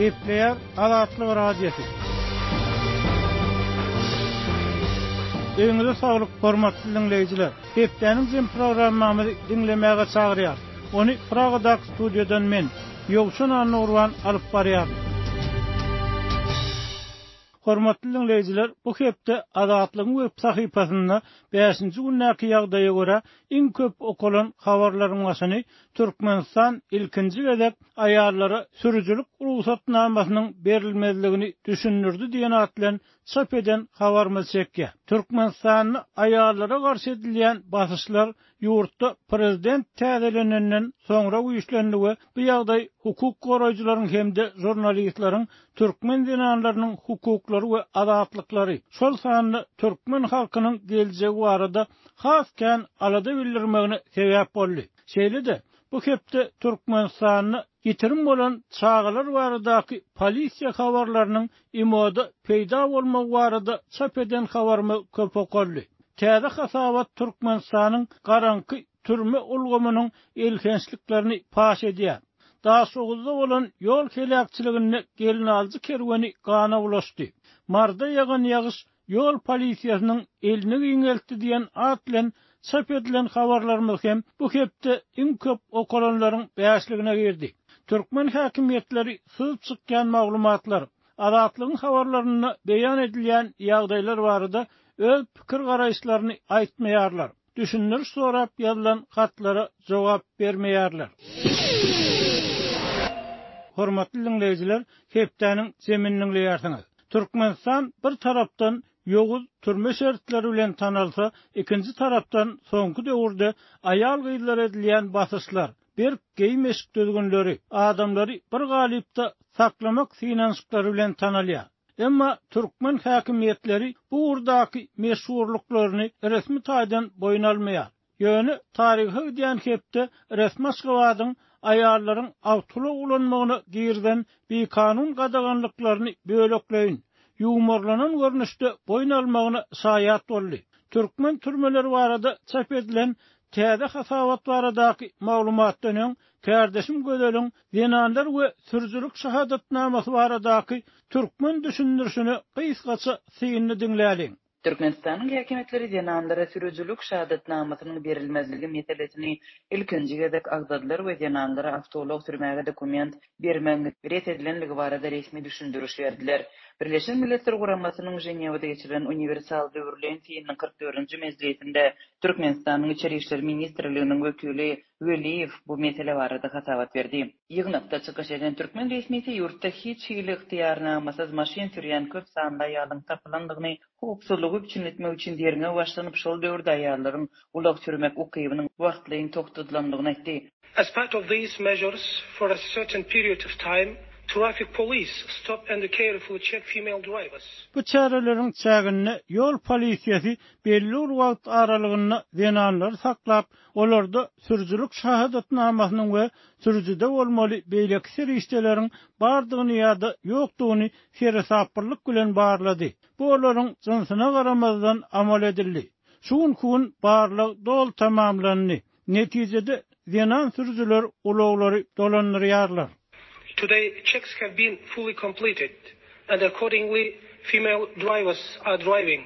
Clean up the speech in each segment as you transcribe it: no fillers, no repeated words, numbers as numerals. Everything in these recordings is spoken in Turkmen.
Gepleýär Azatlyk Radiosy. Öýüňize saglyk hormatly diňleýjiler! Hepdäniň jem programmamyzy diňlemäge çagyrýarys. Ony Pragadaky studiýadan men, Ýowşan Annagurban alyp barýaryn. Hormatly diňleýjiler, bu hepde Azatlygyň web sahypasynda bäşinji gündäki ýagdaýa görä iň köp okalan habarlaryň başyny Türkmenistan ilkinji gezek aýallara sürüjilik rugsatnamasynyň berilmezligini düşündirdi diýen at bilen çap eden habarymyz çekýär. Türkmenistanda aýallara garşy edilýän basyşlar ýurtda prezident täzelenenden soňra güýçlendi we bu ýagdaý hukuk goraýjylaryň hem-de žurnalistleriň türkmen zenanlarynyň hukuklary we azatlyklary, şol sanda türkmen halkynyň geljegi barada has kän alada bildirmegine sebäp boldy. Şeýle-de, bu hepde Türkmenistanda ýitirim bolan çagalar baradaky polisiýa habarlarynyň IMO-da peýda bolmagy barada çap eden habarymyz köp okaldy. Täze hasabat Türkmenistanyň garaňky türme ulgamynyň elhençliklerini paş edýär. Daşoguzda bolan ýol heläkçiliginde gelnaljy kerweni gana bulaşdy. Maryda ýagan ýagyş Ýol polisiýasynyň elini giňeltdi diýen at bilen çap edilen habarlarymyz hem bu hepde iň köp okalanlaryň bäşligine girdi. Türkmen häkimiýetleri syzyp çykýan maglumatlar, Azatlygyň habarlarynda beýan edilýän ýagdaýlar barada öz pikir-garaýyşlaryny aýtmaýarlar. Düşündiriş sorap ýazylan hatlara jogap bermeýärler. Hormatly diňleýjiler, hepdäniň jemini diňleýärsiňiz. Türkmenistan bir tarapdan ýowuz türme şertleri bilen tanalsa, ikinji tarapdan soňky döwürde aýal-gyzlara edilýän basyşlar, berk geýim-eşik düzgünleri, adamlary bir galypda saklamak synanyşyklary bilen tanalýar. Emma türkmen häkimiýetleri bu ugurdaky meşhurlyklaryny resmi taýdan boýun almaýar. Ýöne taryha gidýän hepde resmi Aşgabadyň aýallaryň awtoulag ulanmagyna girizen bikanun gadaganlyklaryny bölekleýin, ýuwmarlanan görnüşde boýun almagyna şaýat boldy. Türkmen türmeleri barada çap edilen täze hasabat baradaky maglumatdan öň kärdeşim Gözeliň zenanlar we sürüjilik şahadatnamasy baradaky türkmen düşündirişine gysgaça synyny diňläliň. Türkmenistanyň häkimiýetleri zenanlara sürüjilik şahadatnamasynyň berilmezligi meselesini ilkinji gezek agzadylar we zenanlara awtoulag sürmäge dokument bermegiň ret edilenligi barada resmi düşündiriş berdiler. Birleşen Milletler Guramasynyň Ženewada geçirilen Uniwersal döwürleýin synynyň 44-nji mejlisinde Türkmenistanyň Içeri işler ministrliginiň wekili Weliýew bu mesele barada hasabat berdi. Ýygnakda çykyş eden türkmen resmisi ýurtda hiç hili ygtyýarnamasyz maşyn sürýän köp sanly aýalyň tapylandygyny, howpsuzlygy üpjün etmek üçin derňew başlanyp, şol döwürde aýallaryň ulag sürmek ukybynyň wagtlaýyn togtadylandygyny aýtdy. As part of these measures, for a certain period of time, traffic police stop and carefully check female drivers. Bu çäreleriň çäginde ýol polisiýasy belli bir wagt aralygynda zenanlary saklap, olarda sürüjilik şahadatnamasynyň we sürüjide bolmaly beýleki serişdeleriň bardygyny ýa-da ýokdugyny seresaplylyk bilen barlady. Bu olaryň jynsyna garamazdan amal edildi. Şu günki gün barlag doly tamamlandy. Netijede zenan sürüjiler ulaglary dolandyrýarlar. Today checks have been fully completed and accordingly female drivers are driving.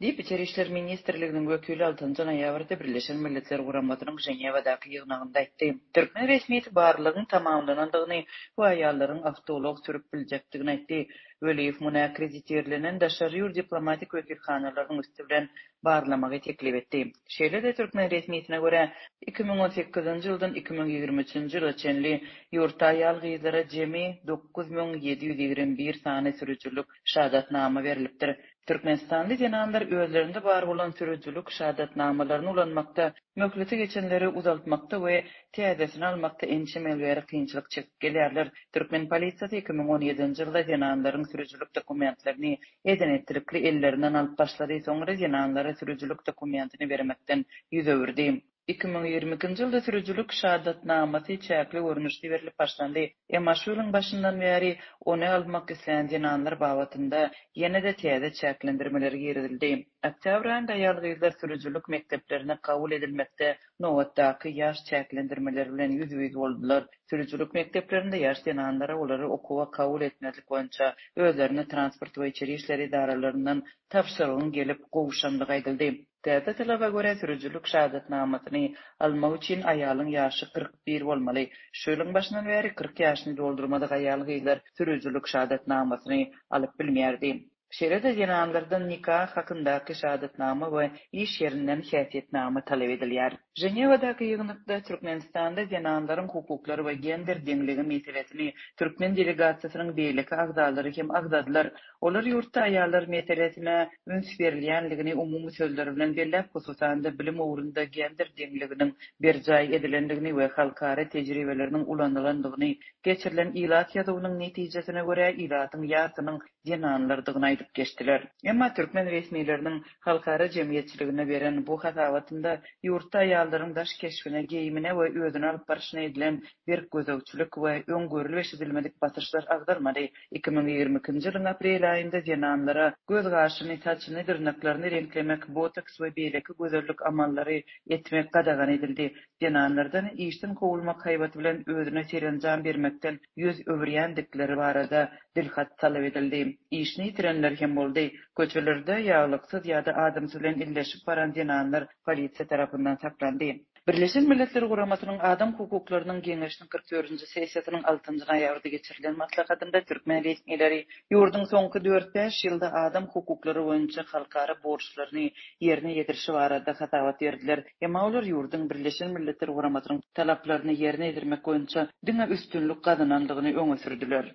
Diýip, Içeri işler ministrliginiň wekili altynjy noýabrda Birleşen Milletler Guramasynyň Ženewadaky ýygnagynda aýtdy. Türkmen resmisi barlagyň tamamlanandygyny we aýallaryň awtoulag sürüp biljekdigini aýtdy. Weliýew muny akkreditirlenen daşary ýurt diplomatik wekilhanalarynyň üsti bilen barlamagy teklip etdi. Şeýle-de, türkmen resmisine görä, 2018-nji ýyldan 2023-nji ýyla çenli ýurtda aýal-gyzlara jemi 9721 sany sürüjilik şahadatnama berlipdir. Türkmenistanly zenanlar özlerinde bar bolan sürüjilik şahadatnamalaryny ulanmakda, möhleti geçenleri uzaltmakda we täzesini almakda ençeme ýyl bäri kynçylyk çekip gelýärler. Türkmen polisiýasy 2017-nji ýylda zenanlaryň sürüjilik dokumentlerini eden-etdilikli ellerinden alyp başlady, soňra zenanlara sürüjilik dokumentini bermekden ýüz öwürdi. 2022-nji ýylda sürüjilik şahadatnamasy çäkli görnüşde berlip başlandy. Emma şu ýylyň başyndan bäri ony almak islän zenanlar babatynda ýene-de täze çäklendirmeler girizildi. Oktýabr aýynda aýal-gyzlar sürüjilik mekdeplerine kabul edilmekde nobatdaky ýaş çäklendirmeleri bilen ýüzbe-ýüz boldular. Sürüjilik mekdeplerinde ýaş zenanlara olary okuwa kabul etmezlik boýunça özlerine transport we içeri işler edaralaryndan tabşyrygyň gelip gowşandygy aýdyldy. Täze talaba görä, sürüjilik şahadatnamasyny almak üçin aýalyň ýaşy 41 bolmaly. Şu ýylyň başyndan bäri 40 ýaşyny doldurmadyk aýal-gyzlar sürüjilik şahadatnamasyny alyp bilmeýärdi. Şeýle-de zenanlardan nika hakyndaky şahadatnama we iş ýerinden häsiýetnama talap edilýär. Ženewadaky ýygnakda Türkmenistanda zenanlaryň hukuklary we gender deňligi meselesini türkmen delegasiýasynyň beýleki agzalary hem agzadylar. Olar ýurtda aýallar meselesine üns berilýänligini umumy sözler bilen belläp, hususan-da, bilim ugrunda gender deňliginiň berjaý edilendigini we halkara tejribeleriniň ulanylandygyny, geçirilen ilat ýazuwynyň netijesine görä, ilatyň ýarsynyň zenanlardygyny aýdyp geçdiler. Emma türkmen resmileriniň halkara jemgyýetçiligine beren bu hasabatynda ýurtda aýallaryň daş keşbine, geýimine we özüni alyp barşyna edilen berk gözegçilik we öň görlüp-eşidilmedik basyşlar agzalmady. 2022-nji ýylyň aprel aýynda zenanlara göz-gaşyny, saçyny, dyrnaklaryny reňklemek, botoks we beýleki gözellik amallary etmek gadagan edildi. Zenanlardan işden kowulmak haýbaty bilen özüne serenjam bermekden ýüz öwürýändikleri barada dilhat talap edildi. Işini ýitirenler hem boldy. Köçelerde ýaglyksyz ýa-da adamsy bilen illeşip baran zenanlar polisiýa tarapyndan saklandy. Birleşen Milletler Guramasynyň Adam hukuklarynyň geňeşiniň 44-nji sessiýasynyň altynjy noýabrda geçirilen maslahatynda türkmen resmileri ýurduň soňky dört-bäş ýylda adam hukuklary boýunça halkara borçlaryny ýerine ýetirişi barada hasabat berdiler. Emma olar ýurduň Birleşen Milletler Guramasynyň talaplaryny ýerine ýetirmek boýunça diňe üstünlik gazanandygyny öňe sürdüler.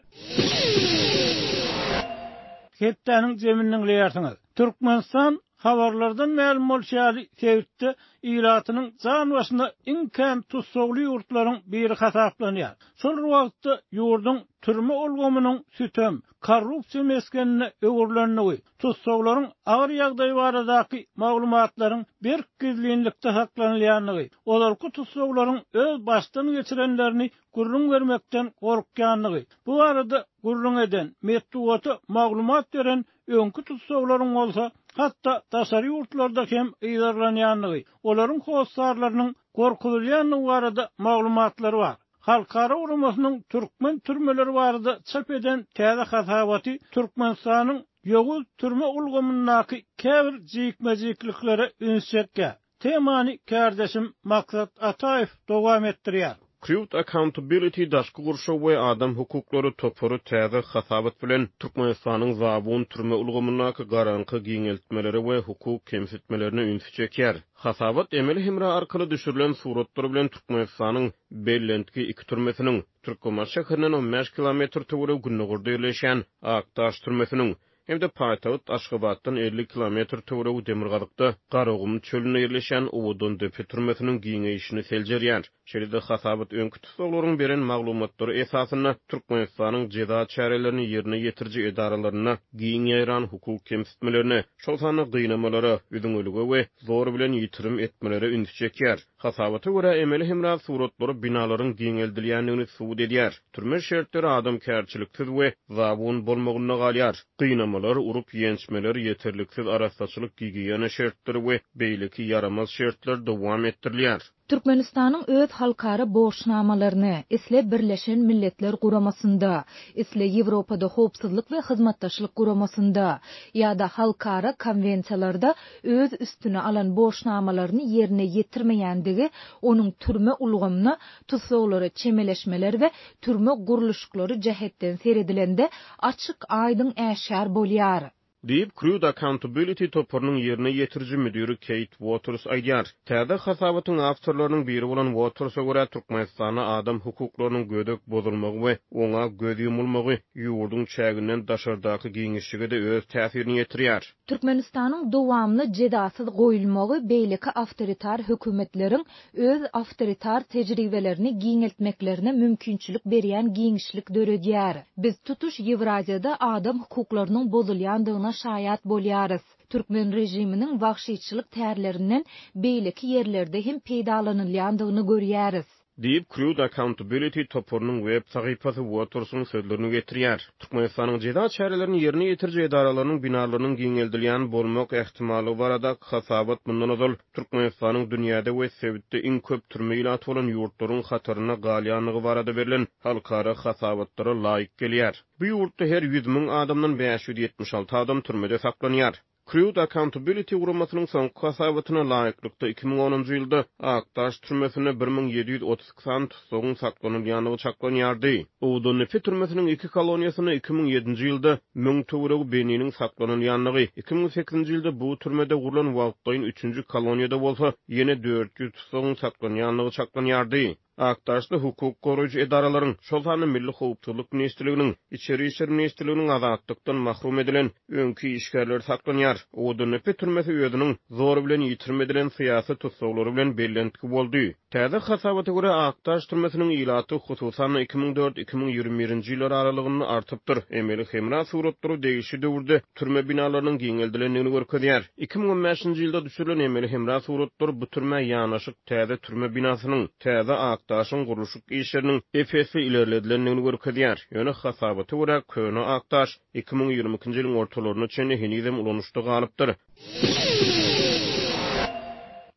Hepdäniň jemini diňleýärsiňiz. Türkmenistan habarlardan mälim bolşy ýaly, sebitde ilatynyň jan başyna iň kän tussagly ýurtlaryň biri hasaplanýar. Şol bir wagtda ýurduň türme ulgamynyň sütem, korrupsiýa mesgenine öwrülendigi, tussaglaryň agyr ýagdaýy baradaky maglumatlaryň berk gizlinlikde saklanylýandygy, ozalky tussaglaryň öz başdan geçirenlerini gürrüň bermekden gorkýandygy, bu barada gürrüň eden, metbugata maglumat beren öňki tussaglaryň bolsa hatda daşary ýurtlarda hem yzarlanýandygy, olaryň hossarlarynyň gorkuzylýandygy barada maglumatlar bar. Halkara guramasynyň türkmen türmeleri barada çap eden täze hasabaty Türkmenistanyň ýowuz türme ulgamyndaky käbir jikme-jikliklere üns çekýär. Temany kärdeşim Maksat Ataýew dowam etdirýär. Crypt Accountability daşky gurşaw we adam hukuklary topary täze hasabat bilen Türkmenistanyň zabun türme ulgamyndaky garaňky giňeltmelere we hukuk kemsitmelerine ünsi çekýär. Hasabat emeli hemra arkaly düşürilen suratlar bilen Türkmenistanyň Bellentgi iki türmesiniň, Türkmenbaşy şäherinden on bäş kilometr töweregi gündogarda ýerleşýän Akdaş türmesiniň hem-de paýtagt Aşgabatdan 50 kilometr töweregi demirgazykda Garagum çölünde ýerleşýän Owadandepe türmesiniň giňeýşini seljerýär. Şeýle-de hasabat öňki tussaglaryň beren maglumatlary esasynda Türkmenistanyň jeza çärelerini ýerine ýetiriji edaralarynda giň ýaýran hukuk kemsitmelerine, şol sanda gynamalara, üzňelige we zor bilen ýitirim etmelere ünsi çekýär. Hasabata görä, emeli hemra suratlary binalaryň giňeldilýändigini subut edýär. Türme şertleri adamkärçiliksiz we zabun bolmagynda galýar. Gynamalar, urup-ýençmeler, ýeterliksiz arassaçylyk-gigiýena şertleri we beýleki ýaramaz şertler dowam etdirilýär. Türkmenistanyň öz halkara borçnamalaryny, isle Birleşen Milletler Guramasynda, isle Ýewropada Howpsuzlyk we Hyzmatdaşlyk Guramasynda ýa-da halkara konwensiýalarda öz üstüne alan borçnamalaryny ýerine ýetirmeýändigi onuň türme ulgamyna tussaglara çemeleşmeler we türme gurluşyklary jähetden seredilende açyk-aýdyň äşgär bolýar. Diýip, Crude Accountability toparynyň ýerine ýetiriji müdiri Keýt Uoters aýdýar. Täze hasabatyň awtorlarynyň biri bolan Uoterse görä, Türkmenistanda adam hukuklarynyň gödek bozulmagy we oňa göz ýumulmagy ýurduň çäginden daşardaky giňişlige-de öz täsirini ýetirýär. Türkmenistanyň dowamly jezasyz goýulmagy beýleki awtoritar hökümetleriň öz awtoritar tejribelerini giňeltmeklerine mümkinçilik berýän giňişlik döredýär. Biz tutuş Ýewraziýada adam hukuklarynyň bozulýandygyna şaýat bolýarys. Türkmen režiminiň wagşyçylyk tärlerinden beýleki ýerlerde hem peýdalanylýandygyny görýäris. Diýip, Crude Accountability toparynyň web sahypasy Uotersiň sözlerini getirýär. Türkmenistanyň jeza çärelerini ýerine ýetiriji edaralarynyň binalarynyň giňeldilýän bolmak ähtimallygy baradaky hasabat mundan ozal Türkmenistanyň dünýäde we sebitde iň köp türme ilaty bolan ýurtlaryň hatarynda galýandygy barada berlen halkara hasabatlara laýyk gelýär. Bu ýurtda her 100 mün adamdan 576 adam türmede saklanýar. Crude Accountability guramasynyň soňky hasabatyna laýyklykda, 2010-njy ýylda Akdaş türmesinde 1732 sany tussagyň saklanylýandygy çaklanýardy. Owadandepe türmesiniň iki koloniýasynda 2007-nji ýylda 1000 töweregi bendiniň saklanylýandygy, 2008-nji ýylda bu türmede gurlan wagtlaýyn üçünji koloniýada bolsa ýene 400 tussagyň saklanýandygy çaklanýardy. Akdaşda hukuk goraýjy edaralaryň, şol sanda Milli howpsuzlyk ministrliginiň, Içeri işler ministrliginiň azatlykdan mahrum edilen öňki işgärleri saklanýar. Owadandepe türmesi özüniň zor bilen ýitirim edilen syýasy tussaglary bilen bellentgi boldy. Täze hasabata görä, Akdaş türmesiniň ilaty, hususan-da, 2004, 2021-nji ýyllar aralygynda artypdyr. Emeli hemra suratlary degişli döwürde türme binalarynyň giňeldilendigini görkezýär. 2015-nji ýylda düşürilen emeli hemra suratlary bu türmä ýanaşyk täze türme binasynyň, täze Akdaşyň gurluşyk işleriniň ep-esli ilerledilendigini görkezýär. Ýöne hasabata görä, köne Akdaş 2022-nji ýylyň ortalaryna çenli henizem ulanyşda galypdyr.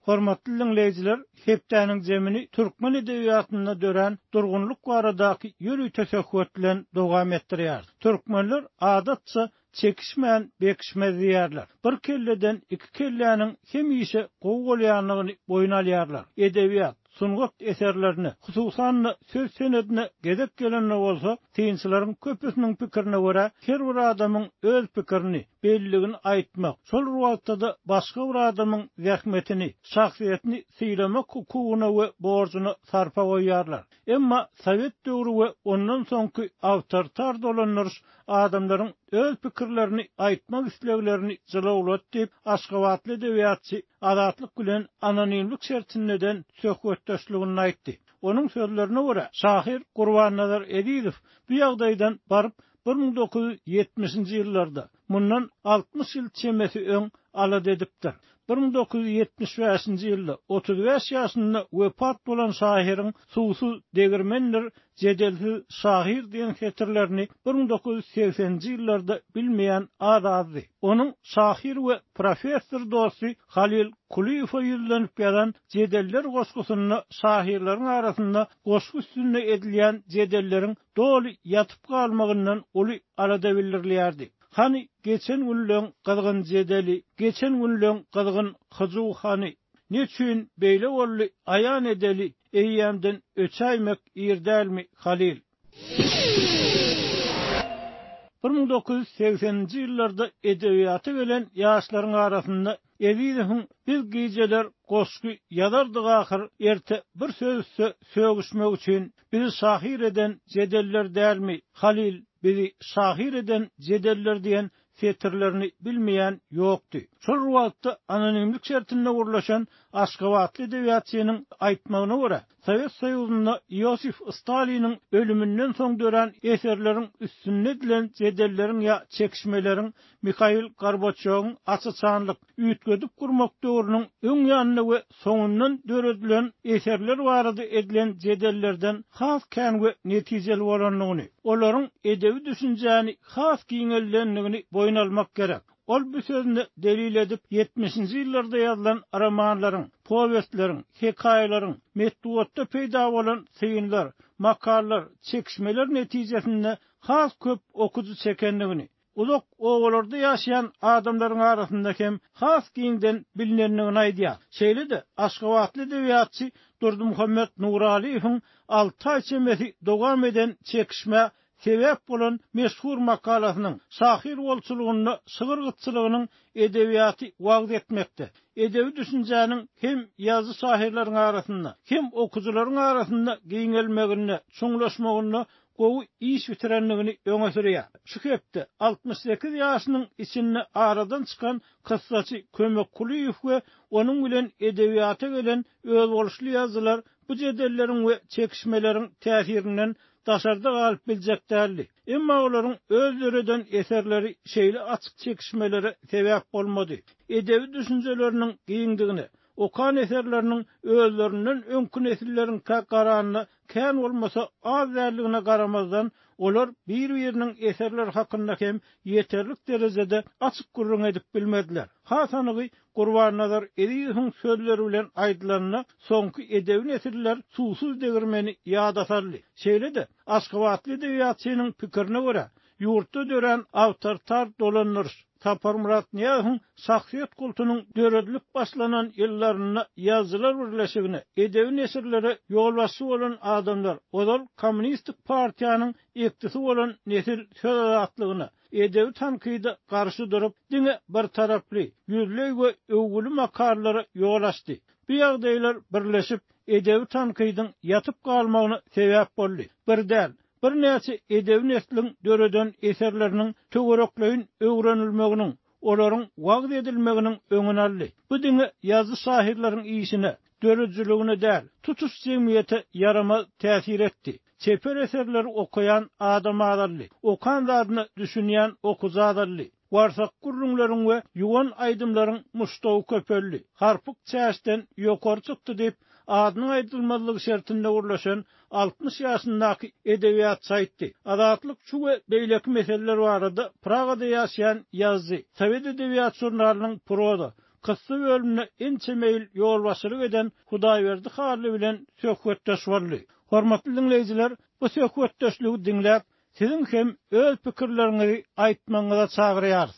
Hormatly diňleýjiler, hepdäniň jemini türkmen edebiýatynda dörän durgunlyk baradaky ýörite söhbet bilen dowam etdirýäris. Türkmenler adatça Çekişmän bekişmez diýýärler. Bir kelleden iki kelläniň hemişe gowy bolýandygyny boýun alýarlar. Edebiýat, sungat eserlerine, hususan-da söz senedine gezek gelende bolsa, synçylaryň köpüsiniň pikirine görä, her bir adamyň öz pikirini, belligini aýtmak, şol bir wagtda-da başga bir adamyň zähmetini, şahsyýetini sylamak hukugyna we borjuna sarpa goýýarlar. Emma sowet döwri we ondan soňky awtoritar dolandyryş adamlaryň öz pikirlerini aýtmak isleglerini jylawlady diýip, aşgabatly edebiýatçy Azatlyk bilen anonimlik şertinde eden söhbetdeşliginde aýtdy. Onuň sözlerine görä, şahyr Gurbannazar Ezizow bu ýagdaýdan baryp 1970-nji ýyllarda, mundan 60 ýyl çemesi öň alada edipdir. 1975-nji ýylda 35 ýaşynda wepat bolan şahyryň Suwsuz degirmendir, jedelsiz şahyr diýen setirlerini 1980-nji ýyllarda bilmeýän az-azdy. Onuň şahyr we professor dosty Halyl Kulyýewe ýüzlenip ýazan Jedeller goşgusynda şahyrlaryň arasynda goşgy üstünde edilýän jedelleriň doly ýatyp galmagyndan uly alada bildirilýärdi. Hany geçen günleň gyzgyn jedeli, geçen günleň gyzgyn hyjuw hany? Neçüýn beýle boldy, aýan edeli, eýýämden öçäýmek ir dälmi, Halyl? 1980-nji ýyllarda edebiýata gelen ýaşlaryň arasynda Ezizowyň Biz gijeler goşgy ýazardyk ahyr, erte bir söz üste sögüşmek üçin, bizi şahyr eden jedeller dälmi, Halyl, bizi şahyr eden jedeller diýen setirlerini bilmeýän ýokdy. Şol bir wagtda anonimlik şertinde gürleşen aşgabatly edebiýatçynyň aýtmagyna görä, Sowet Soýuzynda Iosif Staliniň ölüminden soň dörän eserleriň üstünde edilen jedelleriň ýa çekişmeleriň Mihail Gorbaçýowyň aç-açanlyk, üýtgedip gurmak döwrüniň öň ýanynda we soňundan döredilen eserler barada edilen jedellerden has kän we netijeli bolandygyny, olaryň edebi düşünjäni has giňeldendigini boýun almak gerek. Ol bu sözüne delil edip, ýetmişinji ýyllarda ýazylan romanlaryň, powestleriň, hekaýalaryň, metbugatda peýda bolan synlar, makalalar, çekişmeler netijesinde has köp okyjy çekendigini, uzak obalarda ýaşaýan adamlaryň arasynda hem has giňden bilinendigini aýdýar. Şeýle-de, aşgabatly edebiýatçy Durdymuhammet Nuralyýewiň alty aý çemesi dowam eden çekişmä sebäp bolan meşhur makalasynyň şahyr bolçulygynda şygyr gytçylygynyň edebiýaty wagyz etmekde, edebi düşünjäniň hem ýazyjy-şahyrlaryň arasynda, hem okyjylaryň arasynda giňelmeginde, çuňlaşmagynda gowy iş bitirendigini öňe sürýär. Şu hepde 68 ýaşynyň içinde aradan çykan kyssaçy Kömek Kulyýew we onuň bilen edebiýata gelen özboluşly ýazyjylar. bu jedelleriň we çekişmeleriň täsirinden daşarda galyp biljek däldi. Emma olaryň öz döreden eserleri şeýle açyk çekişmelere sebäp bolmady. Edebi düşünjeleriniň giňdigine, okan eserleriniň özlerinden öňki nesilleriňkä garanda kän bolmasa az däldigine garamazdan, olar bir-biriniň eserleri hakynda hem ýeterlik derejede açyk gürrüň edip bilmediler. Has anygy, Gurbannazar Ezizowyň sözleri bilen aýdylanda, soňky edebi nesiller suwsuz degirmeni ýada saldy. Şeýle-de, aşgabatly edebiýatçynyň pikirine görä, ýurtda dörän awtoritar dolandyryş, Saparmyrat Nyýazowyň şahsyýet kultunyň döredilip başlanan ýyllarynda Ýazyjylar birleşigine, edebi neşirlere ýolbaşçy bolan adamlar, ozal Kommunistik partiýanyň ekdisi bolan nesil söz azatlygyna, edebi tankyda garşy durup, diňe birtaraply, ýüzleý we öwgüli makalalara ýol açdy. Bu ýagdaýlar birleşip, edebi tankydyň ýatyp galmagyna sebäp boldy. Bir däl, birnäçe edebi nesliň döreden eserleriniň töwerekleýin öwrenilmeginiň, olaryň wagyz edilmeginiň öňüni aldy. Bu diňe ýazyjy-şahyrlaryň işine, döredijiligine däl, tutuş jemgyýete ýaramaz täsir etdi. Çeper eserleri okaýan adam azaldy. Okan zadyna düşünýän okyjy azaldy. Warsak gürrüňleriň we ýuwan aýdymlaryň muşdagy köpeldi. Harpyk çäşden ýokary çykdy diýip, adynyň aýdylmazlygy şertinde gürleşen 60 ýaşyndaky edebiýatçy aýtdy. Azatlyk şu we beýleki meseleler barada Pragada ýaşaýan ýazyjy, Sowet edebiýat žurnalynyň proza, kyssa bölümine ençeme ýyl ýolbaşçylyk eden Hudaýberdi Hally bilen söhbetdeş boldy. Hormatly diňleýjiler, bu söhbetdeşligi diňläp, siziň hem öz pikirleriňizi aýtmagyňyza çagyrýarys.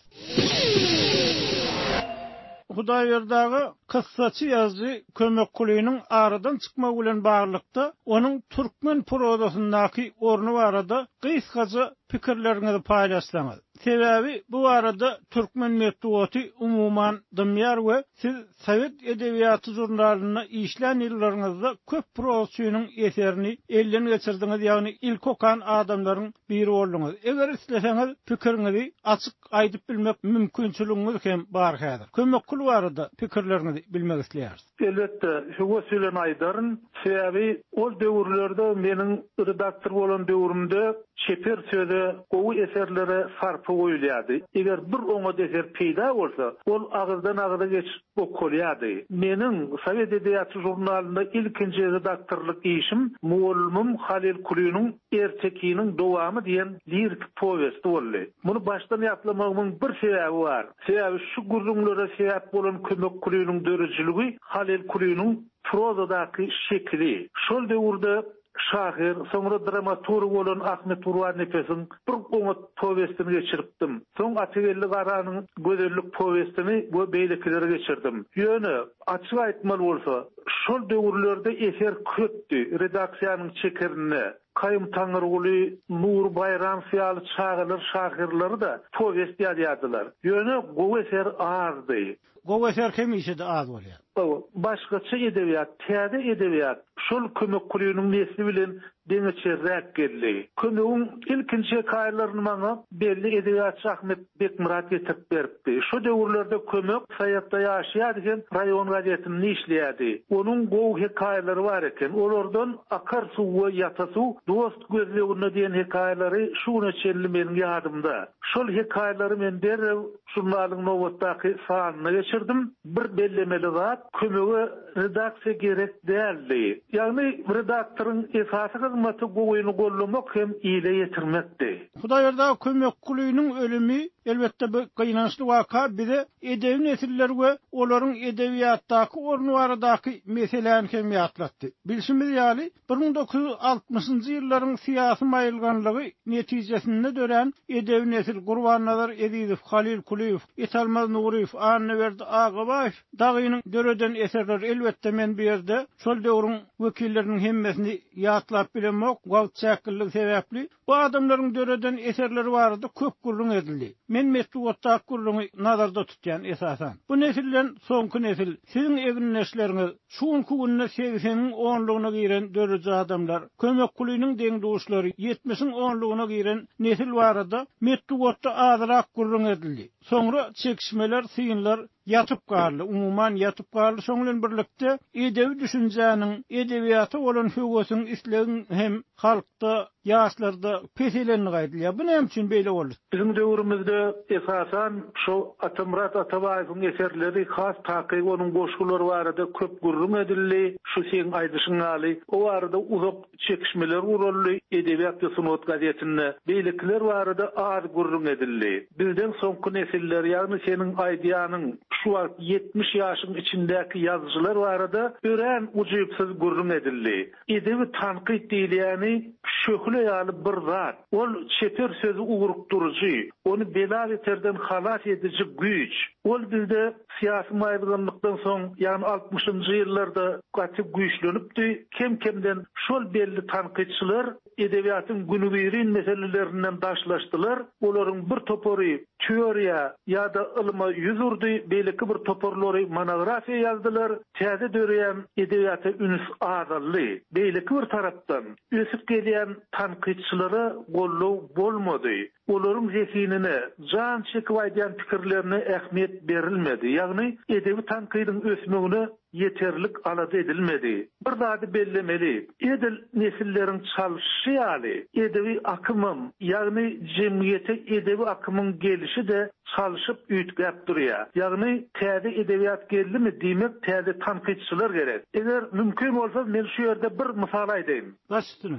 Hudaýberdi aga kyssaçy ýazyjy Kömek Kulynyň aradan çykmagy bilen baglylykda, onuň türkmen prozasyndaky orny barada gysgaça pikirleriňizi paýlaşsaňyz. Sebäbi bu barada türkmen metbugaty umuman dymýar we siz Sowet edebiýaty žurnalynda işlän ýyllaryňyzda köp prozaçynyň eserini elden geçirdiňiz, ýagny ilki okan adamlaryň biri bolduňyz. Eger isleseňiz, pikiriňizi açyk aýdyp bilmek mümkinçiligiňiz hem bar häzir. Kömek Kul barada pikirleriňizi bilmek isleýäris. Elbetde, höwes bilen aýdaryn. Sebäbi ol döwürlerde meniň redaktor bolan döwrümde Çeper söze, gowy eserlere sarpa goýulýardy. Eger bir oňat eser peýda bolsa, ol agyzdan-agyza geçip okalýardy. Meniň Sowet edebiýaty žurnalynda ilkinji redaktorlyk işim mugallymym Halyl Kulynyň Ertekiniň dowamy diýen liriki powesti boldy. Muny başdan ýatlamagymyň bir sebäbi bar. Sebäbi şu gürrüňlere sebäp bolan Kömek Kulynyň döredijiligi Halyl Kulynyň prozadaky şekili. Şol döwürde Şahyr, soňra dramaturg bolan Ahmet Gurbannepesiň bir oňat powestini geçiripdim. Soň Atageldi Garanyň Gözellik powestini we beýlekileri geçirdim. Ýöne, açyk aýtmaly bolsa, şol döwürlerde eser köpdi, redaksiýanyň çekerinde Kaýum Taňyrguly, Nury Baýramow ýaly çagalar şahyrlary-da powest ýazýardylar. Ýöne gowy eser azdy. Gowy eser hemişe-de az bolýar. Hawa, başgaça edebiýat, täze edebiýat şol Kömek Kulynyň nesli bilen deňeçerräk geldi. Kömegiň ilkinji hekaýalaryny maňa belli edebiýatçy Ahmet Bekmyrat getirip beripdi. Şo döwürlerde Kömek Saýatda ýaşaýardy hem raýon gazetinde işleýärdi. Onuň gowy hekaýalary bar eken. Olardan Akar suw we Ýata suw, Dost gözleginde diýen hekaýalary şu güne çenli meniň ýadymda. Şol hekaýalary men derrew Žurnalyň nobatdaky sanyna geçirdim. Bir bellemeli zat, kömege redaksiýa gerek däldi. Ýagny redaktoryň esasy hyzmaty gowyny gollamak hem ile ýetirmekdi. Hudaýberdi aga Kömekgulynyň ölümi, elbetde bu gynançly waka bize edebi nesiller we olaryň edebiýatdaky orny baradaky meseläni hem ýatlatdy. Bilşimiz ýaly, 1960-njy ýyllaryň syýasy maýylganlygy netijesinde dörän edebi nesil Gurbannazar Ezizow, Halyl Kulyýew, Italmaz Nuryýew, Annaberdi Agabaýew dagynyň döreden eserleri, elbetde men bu ýerde şol döwrüň wekilleriniň hemmesini ýatlap bilemok, wagt çäkliligi sebäpli, bu adamlaryň döreden eserleri barada köp gürrüň edildi. Men metbugatdaky gürrüňi nazarda tutýan esasan. Bu nesilden soňky nesil, siziň egindeşleriňiz, Şu günki günde segseniň onlugyna giren dörüji adamlar, Kömek Kulynyň deň-duşlary, ýetmişiň onlugyna giren nesil barada metbugatda azrak gürrüň edildi. Soňra çekişmeler, synlar. ýatyp galdy, umuman ýatyp galdy, şoň bilen birlikde edebi düşünjäniň, edebiýata bolan höwesiň, islegiň hem halkda, ýaşlarda peselendigi aýdylýar. Bu näme üçin beýle boldy? Biziň döwrümizde esasan şo Atamyrat Atabaýewiň eserleri, has takygy onuň goşgulary barada köp gürrüň edildi. Şu seň aýdyşyň ýaly, o barada uzak çekişmeler guraldy, Edebiýat we sungat gazetinde. Beýlekiler barada az gürrüň edildi. Bizden soňky nesiller, ýagny seniň aýdýanyň, şu wagt 70 ýaşyň içindäki ýazyjylar barada örän ujypsyz gürrüň edildi. Edebi tankyt diýilýäni şöhle ýaly bir zat. Ol çeper sözi ugrukdyryjy, ony bela-beterden halas ediji güýç. Ol bizde syýasy maýylganlykdan soň, ýagny altmyşynjy ýyllarda gaty güýçlenipdi. Kem-kemden şol belli tankytçylar edebiýatyň günübirin meselelerinden daşlaşdylar. Olaryň bir topary teoriýa ýa-da ylyma ýüz urdy, beýleki bir toparlary monografiýa ýazdylar. Täze döreýän edebiýata üns azaldy. Beýleki bir tarapdan, ösüp gelýän tankytçylara goldaw bolmady. Olaryň zehinine, jan çekip aýdýan pikirlerine ähmiýet berilmedi. Ýagny, edebi tankydyň ösmegine ýeterlik alada edilmedi. Bir zady bellemeli, edil nesilleriň çalşyşy ýaly, edebi akymam, ýagny jemgyýete edebi akymyň gelşi-de çalşyp, üýtgäp durýar. Ýagny, täze edebiýat geldimi, diýmek, täze tankytçylar gerek. Eger mümkin bolsa, men şu ýerde bir mysal aýdaýyn. Baş üstüne.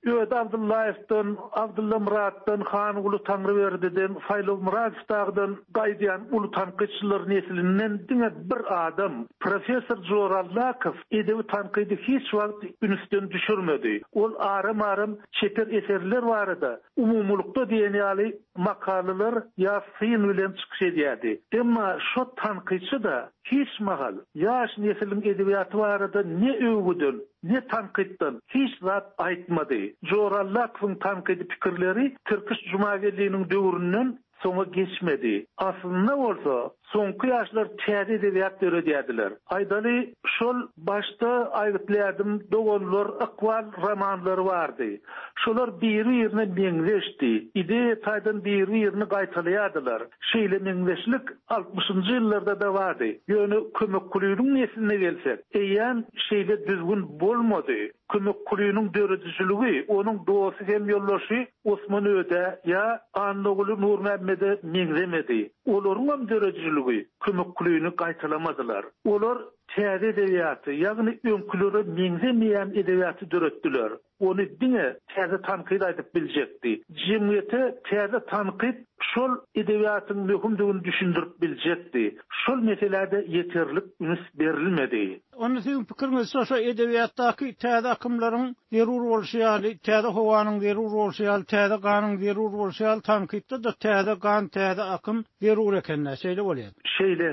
Öde Abdyllaýewden, Abdylla Myratdan, Hanguly Taňryberdiden, Saýlaw Myradow dagydan gaýdýan uly tankytçylar neslinden diňe bir adam, professor Jora Allakow edebi tankydy hiç wagt ünsden düşürmedi. Ol aram-aram çeper eserler barada umumylykda diýen ýaly makalalar ýa syn bilen çykyş edýärdi. Emma şo tankytçy-da hiç mahal ýaş nesliň edebiýaty barada ne öwgüden, ne tankytdan hiç zat aýtmady. Jora Allakowyň tankydy pikirleri Tirkiş Jumageldiniň döwründen soňa geçmedi. Aslynda bolsa, soňky ýaşlar täze edebiýat döredýärdiler. Aýdaly, şol başda aýgytlaýardym, Doganlar, Ykbal romanlary bardy. Şolar biri-birine meňzeşdi, ideýa taýdan biri-birini gaýtalaýardylar. Şeýle meňzeşlik altmyşynjy ýyllarda-da bardy. Ýöne Kömek Kulynyň nesline gelsek, eýýäm şeýle düzgün bolmady. Kömek Kulynyň döredijiligi onuň dosty hem ýoldaşy Osman Ödä ýa Annaguly Nurmämmede meňzemedi. Olaryňam döredijiligi Kömek Kulyny gaýtalamadylar. Olar täze edebiýaty, ýagny öňkülere meňzemeýän edebiýaty döretdiler. Ony diňe täze tankyt aýdyp biljekdi. Jemgyýete täze tankyt şol edebiýatyň möhümdigini düşündirip biljekdi. Şol meselä-de ýeterlik üns berilmedi. Onda siziň pikiriňizçe şo edebiýatdaky täze akymlaryň zerur bolşy ýaly, täze howanyň zerur bolşy ýaly, täze ganyň zerur bolşy ýaly tankytda-da täze gan, täze akym zerur eken-dä, şeýle bolýar? Şeýle.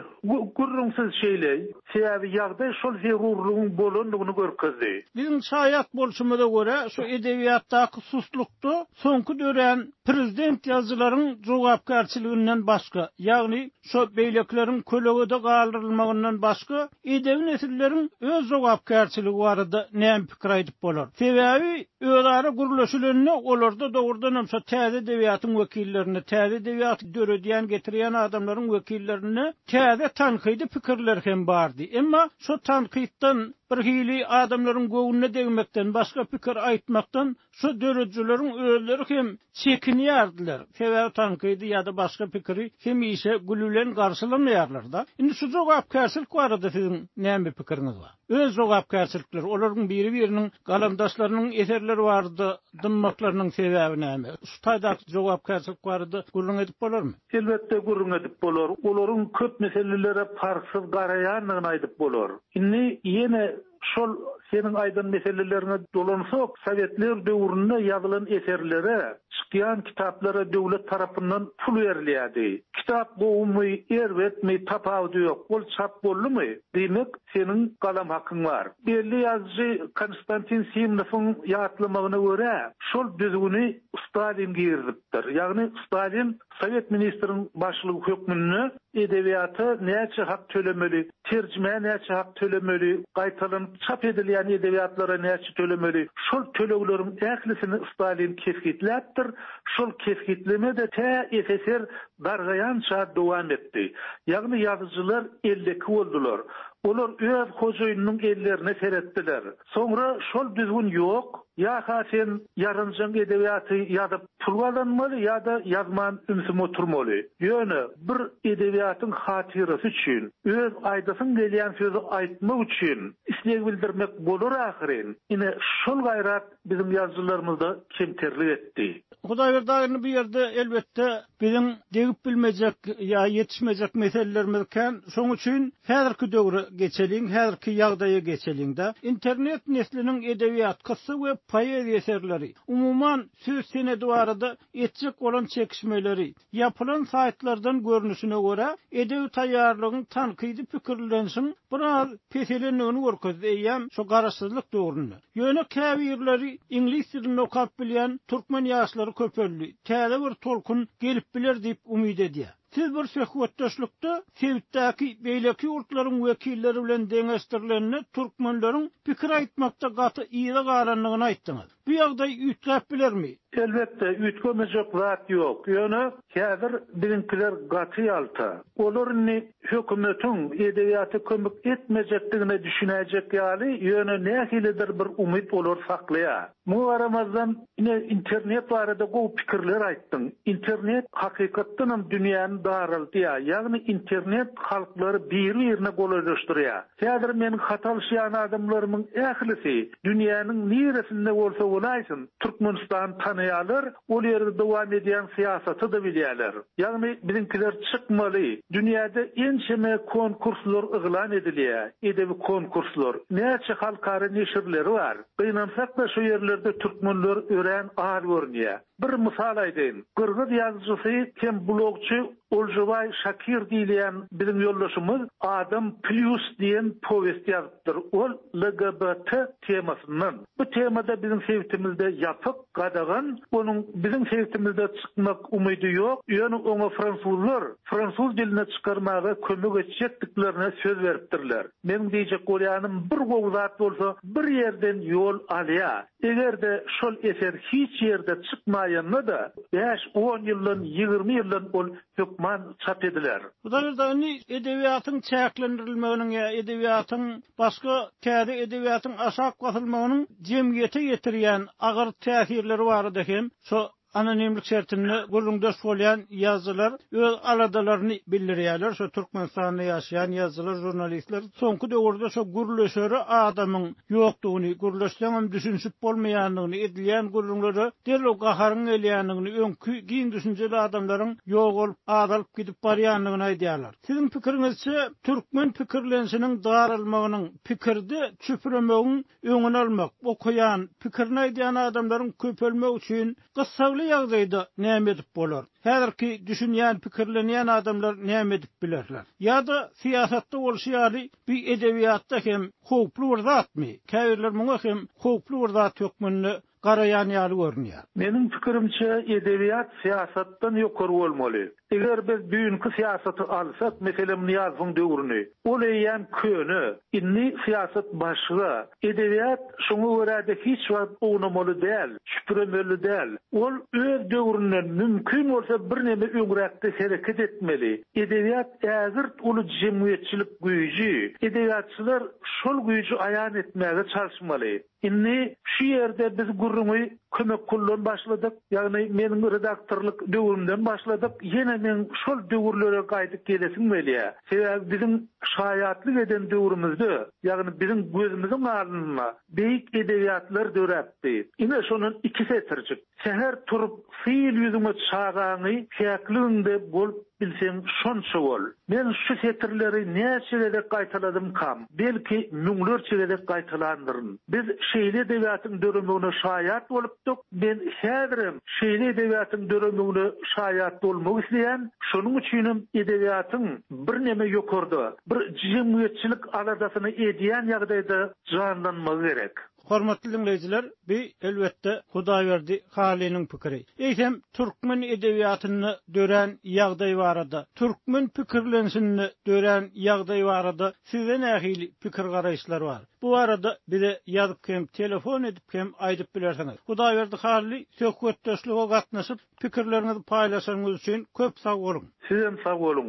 Gürrüňsiz şeýle. Sebäbi ýagdaý şol zerurlygyň bolandygyny görkezdi. Biziň şaýat bolşumyza görä, şu edebiýatdaky suslukda soňky dörän prezident ýazyjylaryň jogapkärçiliginden başga, ýagny şo beýlekileriň kölegede galdyrylmagyndan başga edebi nesilleriň öz jogapkärçiligi barada näme pikir aýdyp bolar? Sebäbi özara gürleşilende olarda dogrudanam şo täze edebiýatyň wekillerinde, täze edebiýaty döredýän, getirýän adamlaryň wekillerinde täze tankydy pikirler hem bardy. Emma şo tankytdan birhili adamlaryň göwnüne degmekden, başga pikir aýtmakdan Şu döredijileriň özleri hem çekinýärdiler. Sebäbi tankydy ýa-da başga pikiri hemişe gül bilen garşylamaýarlar-da. Indi şu jogapkärçilik barada siziň näme pikiriňiz bar? Öz jogapkärçilikleri, olaryň biri-biriniň galamdaşlarynyň eserleri barada dymmaklarynyň sebäbi näme? Şu taýdaky jogapkärçilik barada gürrüň edip bolarmy? Elbetde gürrüň edip bolar. Olaryň köp meselelere parhsyz garaýandygyny aýdyp bolar. Indi ýene Şol seniň aýdan meseleleriňe dolansak, sowetler döwründe ýazylan eserlere, çykýan kitaplara döwlet tarapyndan pul berilýärdi. Kitap gowumy, erbetmi, tapawudy ýok, ol çap boldumy, diýmek, seniň galam hakyň bar. Belli ýazyjy Konstantin Simnowyň ýatlamagyna görä, şol düzgüni Stalin girizipdir. Ýagny Stalin Sowet ministriň başlygy hökmünde edebiýata näçe hak tölemeli, terjimä näçe hak tölemeli, gaýtalanyp. çap edilýän edebiýatlara näçe tölemeli, şol tölegleriň ählisini Stalin kesgitläpdir, şol kesgitleme-de tä SSR dargaýança dowam etdi. Ýagny ýazyjylar elleki boldular. Olar öz hojaýynynyň ellerine seretdiler. Soňra şol düzgün ýok, ýa-ha sen ýaranjaň edebiýaty ýazyp pul gazanmaly ýa-da ýazman ümsüm oturmaly. Ýöne bir edebiýatyň hatyrasy üçin, öz aýdasyň gelýän sözi aýtmak üçin isleg bildirmek bolar ahyryn. Ine, şol gaýrat biziň ýazyjylarymyzda kemterlik etdi. Hudaýberdi aga indi bu ýerde elbetde biziň degip bilmejek ýa ýetişmejek meselelerimiz kän. Şoň üçin häzirki döwre geçeliň, häzirki ýagdaýa geçeliň-de. Internet nesliniň edebiýat, kyssa we poeziýa eserleri, umuman söz senedi barada etjek bolan çekişmeleri, ýapylan saýtlardan görnüşine görä, edebi taýýarlygyň tankydy pikirlenişiň biraz peselendigini görkezdi eýýäm şu garaşsyzlyk döwründe. Ýöne käbirleri iňlis dilinde okap bilýän türkmen ýaşlary köpeldi, täze bir tolkun gelip biler diýip umyt edýär. Siz bir söhbetdeşlikde sebitdäki beýleki ýurtlaryň wekilleri bilen deňeşdirilende türkmenleriň pikir aýtmakda gaty yza galandygyny aýtdyňyz. Bu ýagdaý üýtgäp bilermi? Elbetde, üýtgemejek zat ýok. Ýöne häzir biziňkiler gaty ýalta. Olar indi hökümetiň edebiýata kömek etmejekdigine düşünäýjek ýaly, ýöne nähilidir bir umyt olar saklaýar. Muňa garamazdan, ine, internet barada gowy pikirler aýtdyň. Internet hakykatdanam dünýäni daraldýar, ýagny internet halklary biri-birine golaýlaşdyrýar. Häzir meniň hat alyşýan adamlarymyň ählisi dünýäniň niresinde bolsa bolaýsyn, Türkmenistany tanaýarlar, ol ýerde dowam edýän syýasaty-da bilýärler. Ýagny biziňkiler çykmaly. Dünýäde ençeme konkurslar yglan edilýär, edebi konkurslar. Näçe halkara neşirleri bar. Gynansak-da şu ýerlerde türkmenler örän az görünýär. Bir mysal aýdaýyn. Gyrgyz ýazyjysy hem blogçy Olžobaý Şakir diýilýän biziň ýoldaşymyz Adam plýus diýen powest ýazypdyr. Ol LGBT temasyndan. Bu temada biziň sebitimizde ýapyk, gadagan. Onuň biziň sebitimizde çykmak umydy ýok. Ýöne oňa fransuzlar fransuz dilinde çykarmaga kömek etjekdiklerine söz beripdirler. Meniň diýjek bolýanym bir gowy zat bolsa bir ýerden ýol alýar. Eger-de şol eser hiç ýerde çykmaýanda-da, bäş-on ýyldan, 20 ýyldan ol hökman çap ediler. Hudaýberdi indi edebiýatyň çäklendirilmeginiň ýa edebiýatyň başga täze edebiýatyň aşak basylmagynyň jemgyýete ýetirýän agyr täsirleri barada hem şo Anonimlik şertinde gürrüňdeş bolýan ýazyjylar öz aladalaryny bildirýärler. Şo Türkmenistanda ýaşaýan ýazyjylar, žurnalistler soňky döwürde şo gürleşere adamyň ýokdugyny, gürleşseňem düşünişip bolmaýandygyny, edilýän gürrüňlere derrew gaharyň gelýändigini, öňki giň düşünjeli adamlaryň ýogalyp, azalyp gidip barýandygyny aýdýarlar. Siziň pikiriňizçe, türkmen pikirlenişiniň daralmagynyň, pikirde çüpüremegiň öňüni almak, okaýan, pikirini aýdýan adamlaryň köpelmegi üçin gyssagly ýagdaýda näme edip bolar? Häzirki düşünýän, pikirlenýän adamlar näme edip bilerler? Ýa-da syýasatda bolşy ýaly bi edebiýatda hem howply bir zatmy? Käbirler muňa hem howply bir zat hökmünde garaýan ýaly görünýär. Meniň pikirimçe, edebiýat syýasatdan ýokary bolmaly. Eger biz düýnki syýasaty alsak, meselem, Nyýazowyň döwrüni, ol eýýäm köne. Indi syýasat başga. Edebiýat şoňa görä-de hiç wagt ownamaly däl, çüpüremeli däl. Ol öz döwründen mümkin bolsa birneme öňräkde hereket etmeli. Edebiýat ägirt uly jemgyýetçilik güýji. Edebiýatçylar şol güýji aýan etmäge çalyşmaly. Indi şu ýerde biz gürrüňi Kömek Kuldan başladyk, ýagny meniň redaktorlyk döwrümden başladyk. Ýene meň şol döwürlere gaýdyp gelesim gelýär. Sebäbi biziň şaýatlyk eden döwrümizde, ýagny biziň gözümiziň alnynda beýik edebiýatlar döräpdi. Ine şondan iki setirjik. Säher turup syl ýüzüňe çagaňy päkligiňde bolup bilseň şonça bol. Men şu setirleri näçe gezek gaýtaladymkam? Belki müňlerçe gezek gaýtalandyryn. Biz şeýle edebiýatyň döremegine şaýat bolupdyk. Men häzirem şeýle edebiýatyň döremegine şaýat bolmak isleýän. Şonuň üçinem edebiýatyň birneme ýokarda, bir jemgyýetçilik aladasyny edýän ýagdaýda janlanmagy gerek. Hormatly diňleýjiler, bi, elbetde, Hudaýberdi Halynyň pikiri. Eýsem, türkmen edebiýatynda dörän ýagdaý barada, türkmen pikirlenişinde dörän ýagdaý barada sizde nähili pikir-garaýyşlar bar? Bu barada bize ýazyp hem, telefon edip hem aýdyp bilersiňiz. Hudaýberdi Hally söhbetdeşlige gatnaşyp, Pikirleriňizi paýlaşanyňyz üçin köp sag boluň! Sizem sag boluň!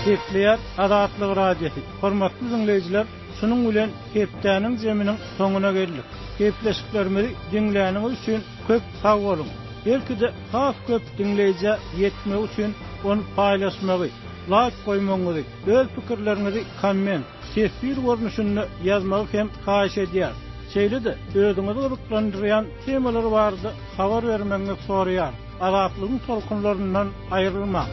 Gepleýär Azatlyk Radiosy, Hormatly diňleýjiler, şunuň bilen hepdäniň jeminiň soňuna geldik. Gepleşiklerimizi diňläniňiz üçin köp sag boluň! Belki-de has köp diňleýjä ýetmegi üçin ony paýlaşmagy, laýk goýmagyňyzy, öz pikirleriňizi komment, teswir görnüşinde ýazmagy hem haýyş edýäris. Şeýle-de, özüňizi gyzyklandyrýan temalar barada habar bermegiňizi soraýarys. Azatlygyň tolkunlaryndan aýrylmaň!